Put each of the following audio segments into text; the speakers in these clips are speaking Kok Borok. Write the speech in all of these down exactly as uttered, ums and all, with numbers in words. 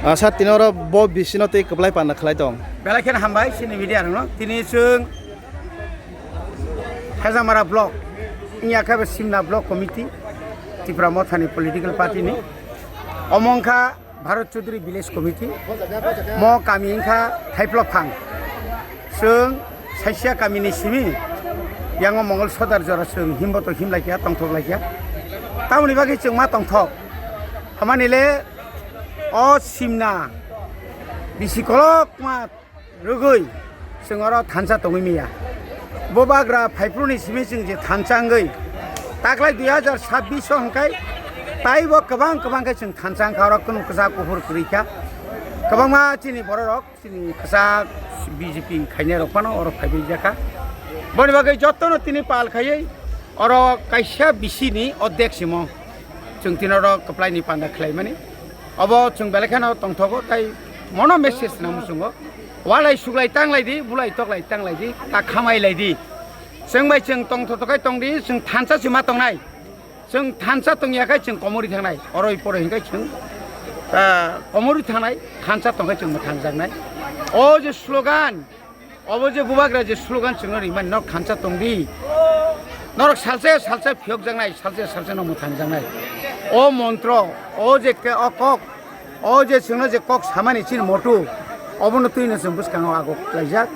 Ah, sir, tini oro bo bisino tei kwplai panda khlai tong. Belai kheno hambai chini media rokno. Tini chwng Hezamara block, wngya khe bo Simna block committee, Tipra Mothani political party ni. Omo wngkha Bharat Chaudhary Village Committee, mo kami wngkha Thaiplophang. Chwng Saisia kamini simi, yango Mongol Sodar jora chwng himboto himlaikha, tongthoklaikha. Tamoni bagwi chwng ma tongthok. Hamani le o Simna bisi kolokma rwgwi chwng oro thansa tongwi manya. Bubagra phaiphru ni simi chwng je thansa wngwi taklai dui hajar sabbish o hwnkhe taibo kwbang kwbang khe chwng thansa wngkha, oro kunu kwchak kuphur kwrwi kha. Kwbangma chini bororok chini kwchak B J P khainai rok phano oro phaibai jakha. Boni bagwi jotono tini pal khaiwi oro kaisa bisi ni ordek simo chwng tini oro kwplai ni panda khlaimani. Obo chwng belai kheno tongthogo, tai mono message nang muchungo. Walai suklai tanglai di, bulai toklai tanglai di, ta khamai lai di. Chwng bai chwng tongthotok khai tong di, chwng thansa se ma tongnai. Chwng thansa tongya khai chwng komorwi thangnai. Oroi poroi hwnkhe chwng, ah, komorwi thangnai, thansa tong khai chwng mwthangjaknai. O je slogan, obo je bubagra je slogan chwngno rimani, norok thansa tong di. Norok salsa salsa phiyokjaknai, salsa salsa no mwthangjaknai. O montro, o je ke, o kok, o je chwngno je kok samani chini motu, obono twino chwng bwskango ago klaijak.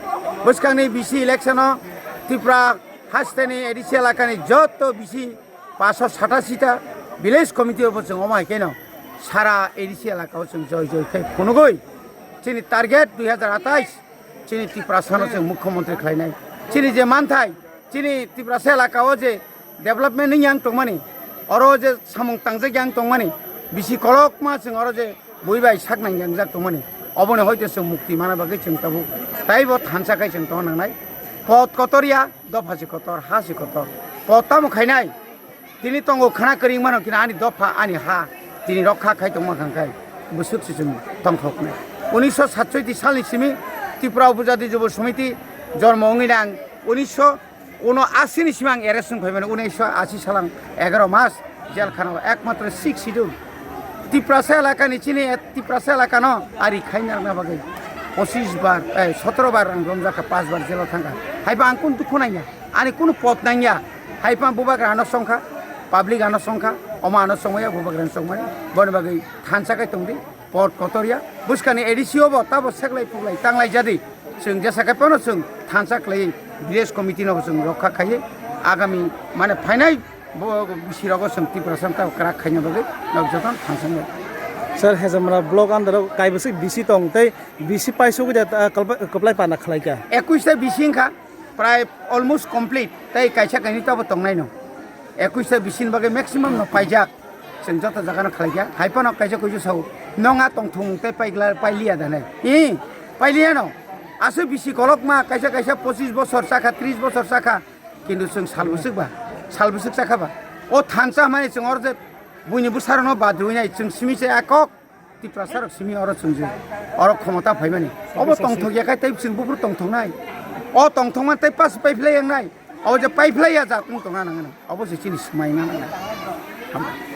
Bwskangni bisi election o Tripura hasteni A D C elakani joto bisi paanch sho satasita village committee o bo chwng omo hai kheno sara A D C elaka o chwng joi joi khe phunugwi chini target dui hajar atais chini Tiprasano chwng mukhyamantri khlainai. Chini je manthai, chini Tiprasa elaka o je development wng yang tongmani, oro je samung tangjak yang tongmani, bisi kolokma chwng oro je bui bai sak nang yang jak tongmani, oboni hoite chwng mukti mana bagwi chwng tabuk taibo thansa khai chwng tong nangnai. Pot kotor ya, dopha se kotor, ha se kotor. Pot tamo khainai? Tini tongo khna kwrwng mano, kina ani dopha, ani ha, tini rokha khai tongma kha khai bwswk se chwng tongthoknai. Unisho satsoiti salni simi Tripura Upajati Jubo Samiti jormo wngwi nang, unisho uno asi ni simi ang arrest wng phaimani, unisho asi salang egaro mas jel khana o ekmatro six schedule Tiprasa elakani chini, Tiprasa elakano ari khaina rwna bagwi pochis bar, eh, sotoro bar ang romjakha, pas bar jelo thangkha. Haiba ang kun dukhu nangya, ani kunu pot nangya. Haiphano bubagra ano songkha, public ano songkha, omo ano songmaya, bubagra ano songmaya. Boni bagwi thansa khai tongdi, pot kotor ya. Bwskangni A D C o bo tabo seklai puklai tanglai jadi. Chwng jesa khai phano chwng thansa khlai village committee no bo chwng rokha khaiwi agami mane phainai bo bisi rogo chwng Tiprasa tabo kwrak khaina bagwi nok jotono thansa nai. Sir, Hezamra block under o kaibwswk bisi tong tei bisi paisugwi da, ah, kwplai, kwplai panda khlaikha. Ekwis ta bisi wngkha. Prai almost complete, tei kaisa kainwi tabo tongnaino. Ekwis ta bisini bagwi maximum no paijak. Chwng joto jagano khlaikha. Haiphano kaisa kuisu sao, "Nong a tongthung tei paigla-, pailiya da nai?" Ee, pailiyano. Aswk bisi kolokma, kaisa kaisa pochis bosor chakha, tris bosor chakha. Kintu chwng sal bwswk ba, sal bwswk chakha ba. O thansa hwnmani chwng oro je buini bwsarokno badrwi nai, chwng simi se a kok. Tiprasa rok simi oro chwngjak, oro khomota phaimani. Obo tongthok ya khai tei chwng buphuru tongthoknai. O tongthokma tei pas paiphlai yangnai. Obo je paiphlai ya jat wng tongna nangnai. Obo se chini swmai na nangnai. Hambai.